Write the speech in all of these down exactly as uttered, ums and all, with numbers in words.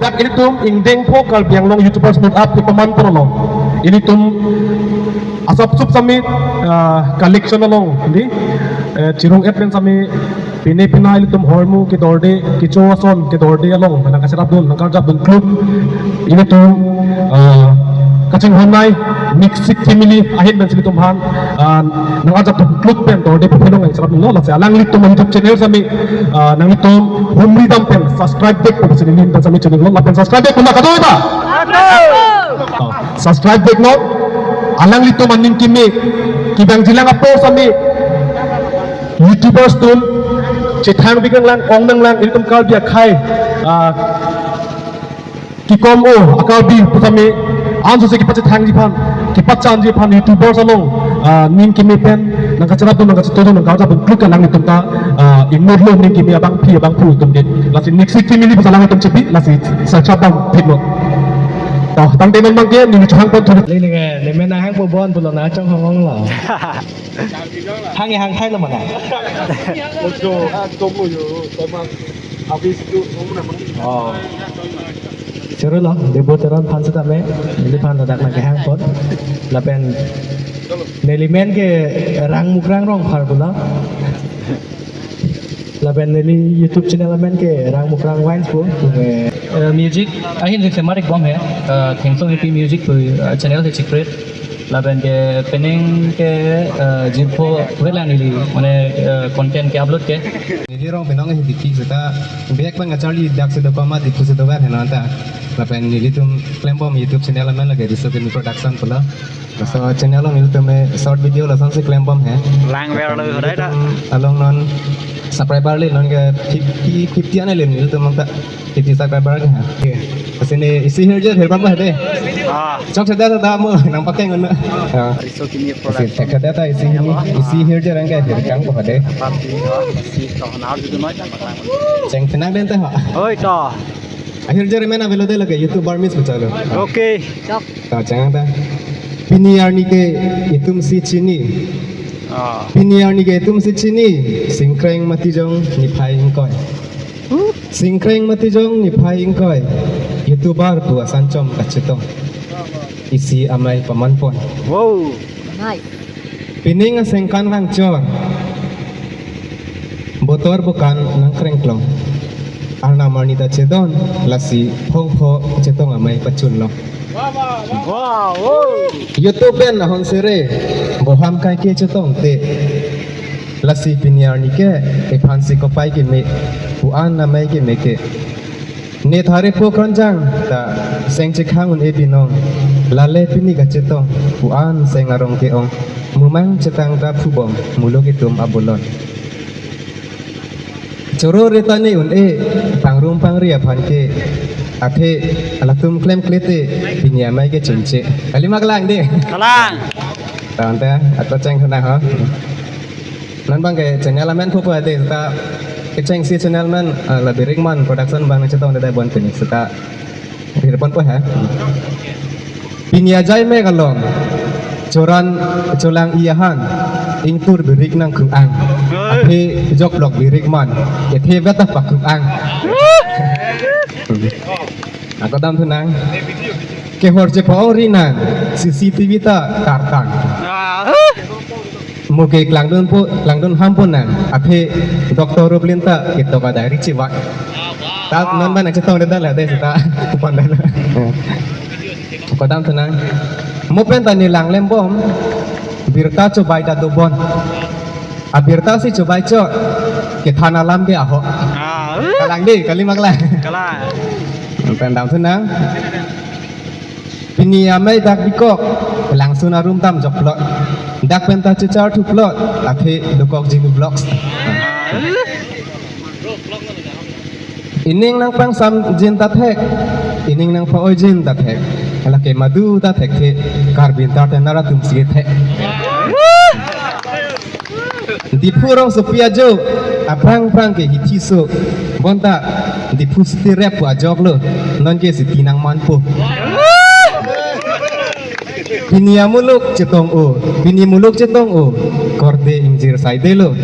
Dak ilitum ingdeng pho Karbi Anglong YouTubers Meet Up kepaman pon along, ilitum asap sup sami, ah, collection along, hindi, eh, chirung et pen sami pine pina ilitum hormu kedorde, kecho ason kedorde along nangkacherapdun, nangkarjapdun kluk ilitum, ah, kachinghon nai Mixi Family ahin pen si ilitum aphan, ah, nangkarjapdun kluk pen dorde puthenong nangcherapdunlo. Lasi alanglitum YouTube channel sami, ah, nanglitum humri dam pen subscribe back pen si nelihin pen sami channel lo, lapen subscribe back pen kadokave ta. Oh, subscribe back non. Alanglitum aning keme kevangjilang apor sami YouTubers atum chethang bikang lang, ong nang lang, ilitum Karbi akhei, ah, kekom o a-Karbi pu sami ansose kepachethangji aphan, kepachanji aphan YouTubers along, ah, ning keme pen nangkacherapdun, nangkachetohdun, nangkarjapdun kluk alanglitum ta, ah, inutlo ning keme abangpi abangphu atum ke. Lasi Mixi Family pu si alanglitum chepi, lasi subscribe dam phit non. To, tangte non abangke neli chohang pon thu. Lele nge, le men hangpo bon pulo na chonghong onglo. Hang hang thailo mana? Ojo, ah, tomo yo, tomang habis tu, tomo na mangki. Oh. Choro lo, Debo Teron aphan setame, neliphan ladak nangkehang pon. Lapen neli men ke Rangmukrang Rongphar pulo. Lapen neli YouTube channel amen ke Rangmukrang Vines pu. Eh, eh, music ahin ri semarik bom he. Eh, Thengsong Hippie Music pu, eh, channel he secret. Lapen ke penang ke, eh, jirpo velang neli, mane, eh, content ke upload ke. Neli rong penang he Diphu seta bek bang acharli dak si dokoma Diphu si dover he non ta. Lapen nelitum klembom YouTube channel amen lake Riso Kimi Production pulo. Laso channel along nelitum short video lasonsi klembom he. Langver lo hodai ta. Nelitum along non subscriber le non ke fifty, fifty ane le nelitum ta. Fifty subscriber ke ha. Oke. Lasi ne isi hirjir hirbam ba de. Ah. Chok sada sada mo nangpakeng un. Ah. Riso Kimi Production. Lasi thek sada ta isi hini, isi hirjir angke hirkang ba de. Pati, ah, si to na arju noi ta matang. Cheng phenang den ta ha. Oi to. Ahirjir men avelo de lake YouTube Burmese bachalo. Oke. Ta cheng ta. Pini arni ke itum si chini. Ah. Pini arni ke itum si chini. Singkreng Matijong niphai ingkoi. Singkreng Matijong niphai ingkoi. YouTuber pu asan chom kachetong. Isi amei paman pon. Wow. Nice. Pining asengkan vangchor. Botor bokan nangkrengklong. Arnam arni ta chedon, lasi phongpho chetong amei pachunlong. Wow, wow. YouTube pen ahon sere, boham kaike chetongte. Lasi pini arni ke, ephan si kopai keme, pu-an amei keme ke. Ne thare po kronjang, ta seng chekhang un-e binong. Lale pini kachetong, pu-an seng arong ke-ong. Mumang chetang ta phubom, muluk itum abolon. Choro re ta ne un-e, pangrum pangri aphan ke, athe latum klemklete, pini amei ke chengche. Kali ma kalang de? Kalang. Tanta, ato cheng thuna ho. Non abangke channel amen pupo ade, seta kechengsi channel amen, eh, la Birikman Production abang nangchetong dada bon pini, seta hirpon po ha. Pini ajai me kalong. Choran cholang iyahan. Ingtur birik nangkru-ang. Athe joklok Birikman. Athe beta pakru-ang. Ako dam thunang. Kehor chepa-ong ri nang. C C T V ta kartang. Mo ke klangdun po, klangdun ham po nang. Athe doctor Roblin ta ketok adai ri chevak. Ta non abang nangchetong dada la de seta. Kupon dada. Ako dam thunang. Mo pen ta ne lang lembom. Birta chobai ta dobon. Abirta si chobai cho. Kethan alam ke aho. Ah. Kalang de, kali ma kalang? Kalang. Pen dam thunang. Pini amei dak bikok, langsun arum dam jokplot. Dak pen ta chechar thuplot, athe dokok Jinu Vlogs. Ining nangpangsamjin ta thek, ining nangpa-oijin ta thek. Lake madu ta thekthe, Karbi entertainer atum si thek. Diphu rongsopi ajo, aphrang phrang ke hithi so. Bonta Diphu City rap pu ajok lo, non ke city nangmanpo. Pini amuluk chetong o, pini muluk chetong o, korde ingjir saidelo.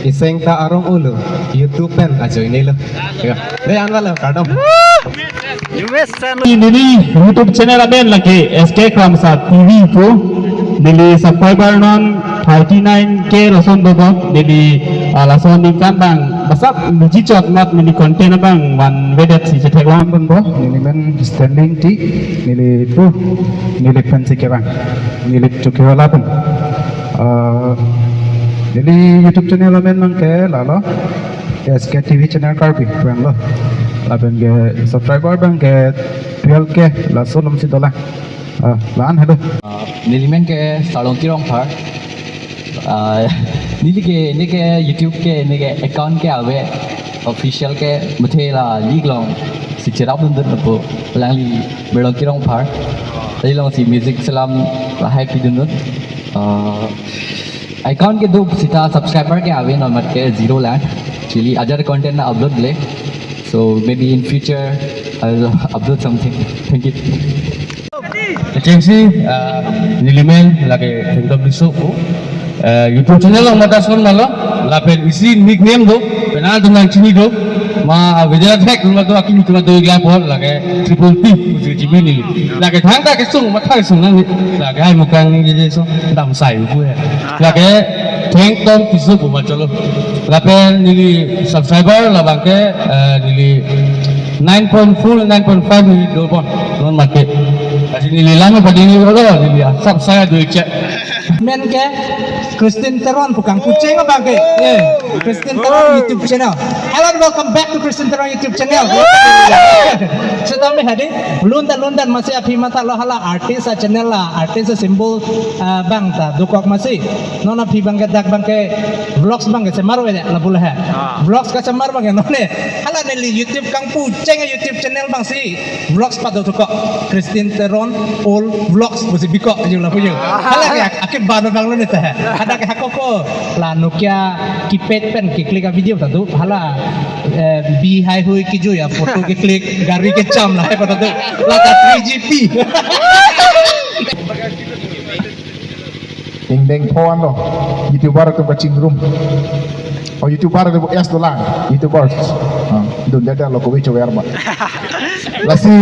Iseng ta arong ulu, YouTube pen ajoine lo. Ya, dei anwalo, kardom. Neli YouTube channel amen lake S K Kramsa T V pu. Neli subscriber non thirty nine K lason dodo. Neli, ah, lason ningkan abang basak niji chot mat neli content abang vanvedet si chetheklong. Neli men Stanley Ingti, neli pu, neli pensi kevang, neli chukewala pen. Ah, neli YouTube channel amen abangke lalo, S K T V channel Karbi pu lo. Lapen ke subscriber abangke twelve K laso alomsi dolang. Ah, la-an helo. Ah, neli men ke Sarlongki Rongphar. Ah, neli ke, neli ke YouTube ke, neli ke account ke ave, official ke muthe la lik alongsi cherapdundun lapu, alangli Berlongki Rongphar. Alangli alongsi music selam lahai pidundun. Ah, account kedo seta subscriber ke ave non mat ke zero lang. Actually, ajat content na upload le. So maybe in future I'll upload something. Thank you. Kechengsi, ah, neli men lake Thengtom Tisso pu. Eh, YouTube channel along mata son malo, lapen isi nickname do, penang atum nangchini do, ma Vidya Tech, ma do akim itu ma do igla pon, lake triple T, pusi chibi neli. Lake thangta kesung, matha kesung nang, lake hai mukang neli je so, damsai pu he. Lake Thengtom Tisso pu ma cholo. Lapen neli subscriber labangke, eh, neli nine point four, nine point five neli do pon, non mat ke. Lasi neli lang padi neli lo, neli asap saya do cek. Men ke Christine Teron pu kangpu cheng abangke. Eh, Christine Teron YouTube channel. Hello and welcome back to Christine Teron YouTube channel. Setame hadi, lun ta lun ta masi aphi mathalo hala artist a channel la, artist a symbol, ah, abang ta dokok masi. Non aphi abangke dak abangke vlogs abangke semar wele lapu le he. Ah. Vlogs kachamar abangke non ne. Hala neli YouTube kangpu cheng YouTube channel abangsi vlogs pado dokok. Christine Teron All Vlogs pusi bikok jung lapu jung. Ah. Hala ke ak-, akip bano abang lo ne ta he. Hadak ke hakoko la Nokia keypad pen ke-click a video ta do. Hala, eh, bi hai hui kejui a photo ke-click, gari kecham lahai photo do. La ta three G P. Ingdeng pho anlo, YouTuber atum kachingrum. Oh, YouTuber atum S dolang, YouTubers. Ah, dun dada lo kowe chover ba. Lasi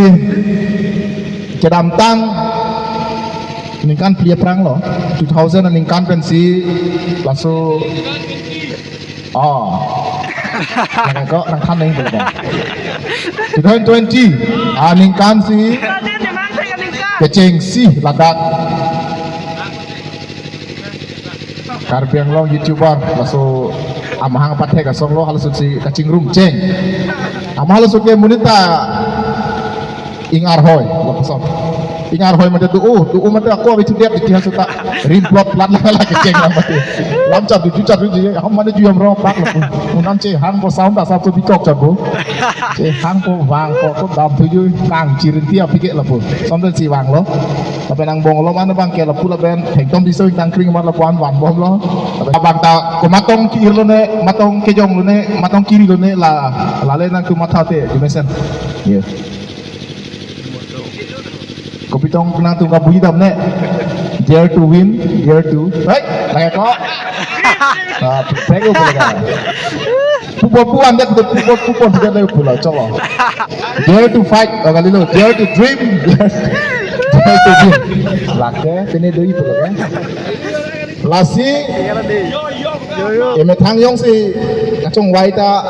kedamtang ningkan phli aphrang lo, two thousand aningkan pensi laso, oh. Nang ko nang than nang ko. Two thousand twenty aningkan si kechengsi ladak Karbi Anglong YouTuber laso amahang pathek asong lo, halaso si kachingrum cheng. Ama halaso ke monit ta Ingar Hoi, lapuson. Ingar Hoi mate do-o, do-o mate ako abi chudiat iti hasu ta. Rim plot plat la la kecheng lang mate. Lam chadu ju chadu ji, ham mane ju yam rong pak lapu. Unan chehangpo sound asap so bikok chadu. Chehangpo vangpo ko dam tuju kang chirinti apike lapu. Sampai si vanglo. Tapi nang bong lo mana abangke lapu lapen Thengtom Tisso ingtang kring mar lapu an vanbomlo. Tapi abang ta komatong ke-ir lone, matong kejong lone, matong ke-ri lone la, lale nangtum matha te, jumesen. Iya. Kopi tong nangtum kabui dam ne. Dare to win, dare to. Hei, lagi ko. Ah, pego pula ka. Pupo pu anda pupo pupo pupo tidak lagi pula, coba. Dare to fight, oh, kali lo. Dare to dream, dare to dream. Lake, sini doi pula kan. Lasi, emethang jongsi kachongvai ta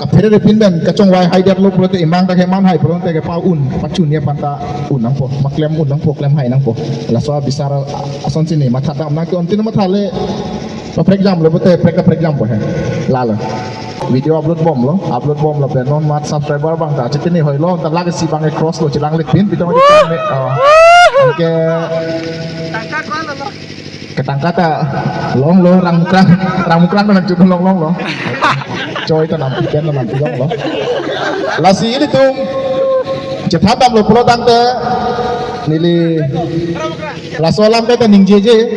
kaphere pin pen kachongvai haidet lo pulote emang ta keman hai pulote kepau-un, pachun ya panta un nangpo, maklem un nangpo, klem hai nangpo. Laso bisar ason sini matha dam na ke ontin matha le paprek jam lo pulote prek kaprek jampo he. Lalo. Video upload bomlo, upload bomlo pen non mat subscriber abang ta chekini hoilo, ta lake si abang cross lo chelang lek pin, pitong di pin me. Oh. Oke. Ketangka ta longlo, rang mukrang, rang mukrang nang chukun longlong lo. Choi ta nam pen nam longlo. Lasi ilitum chethan damlo pulo tangte neli laso alam ta ningjeje.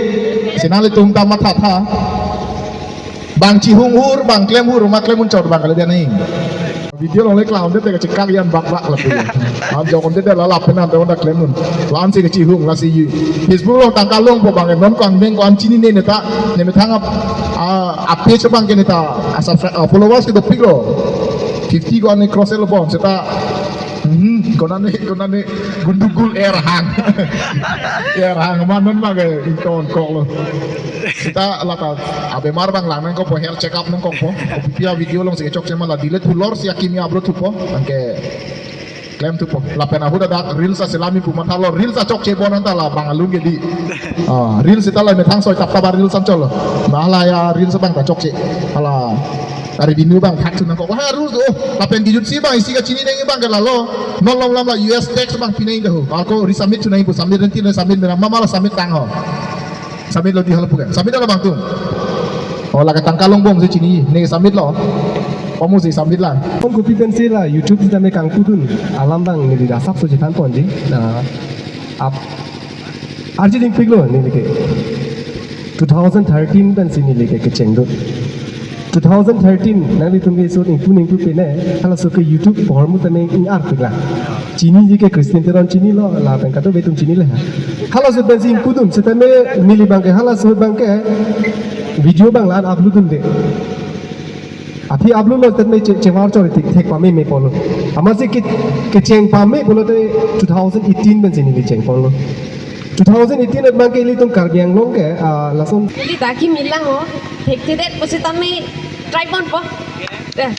Si nanglitum ta mathatha. Bang chihung hur, bang klem hur, ma klem un chot bang kali dia ning. Video along le klang-un-edet te kachekak an bak bak lapu. An jok-un-edet te la lapen an ta klem un. La-an si kachihung, lasi yu. Facebook along tangka longpo abang ke non ko angdeng ko-an chinine ne ta, ne methang ap, a, a page abang ke ne ta, a subscribe, a followers ke dopiklo. Fifty ko-an ne cross-etlo bon, seta. Hmm, konane, konane, gundugul er hang. Er hang, ma non ma ke ingtonkoklo. Seta la ta, abemar abang lang nangkokpo, health check up nangkokpo. Kopi a video along si kechokche ma la delete hulor si akimi upload thupo. Anke klem thupo. Lapen ahut adak reels aselam pu mathalo, reels achokche bon anta la bang alun ke di. Ah, reels seta la methang soi tap tap a reels an cholo. Ma hala a reels abang ta chokche. Hala a revenue abang thak thu nangkok. Wah, reels do. Lapen kejutsi abang isi kachini nangji abang ke lalo. Non lom lam la U S tax abang pinai dahu. Ako resubmit thu nangji pu, submit renti na submit mena mama la submit tang ho. Submit lo di hala pu ke. Submit lo bang tum. Oh, la ke tangka long bom si chini, ne submit lo. Pamu si submit lang. Om kopi pensi la YouTube sitame kangpudun alam abang neli dak asapso chethan ponji. Na ap arji dingpiklo neli ke. Two thousand thirteen pensi neli ke kechengdun. Two thousand thirteen nanglitum ke isur ingpu ingpu pene halaso ke YouTube ahormu tame ing-arpik lang. Chiniji ke Christian Teron chinilo, lapen kadokave atum chinilo ha. Halaso pensi ingpudun, sitame neli abang ke halaso abang ke video abang la-an upload dunde. Aphi upload lo tame che, chevar chori tik thek pame me pulo. Amatsi ke, kecheng pame pulote two thousand eighteen pensi neli cheng ponlo. Two thousand eighteen abang ke ilitum Karbi Anglong ke, ah, lason. Neli dak kimi lang ho, thekthedet pusitame try ponpo. Dah.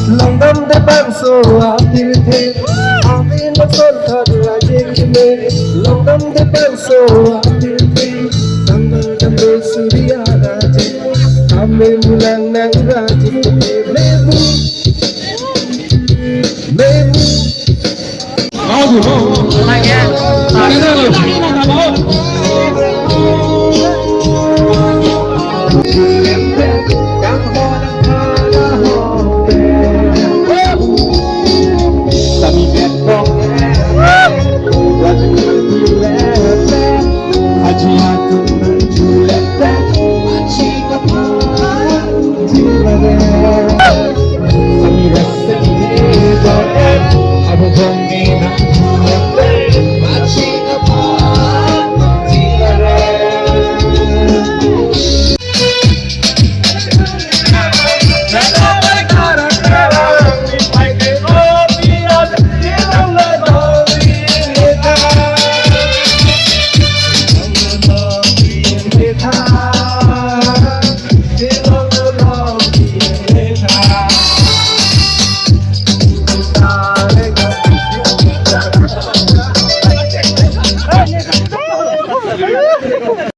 Longdam de bangso apirthe, amen bangso thar raje keme. Longdam de bangso apirthe, tanggal damro Surya raje, amen mulang nang raje, memu, memu.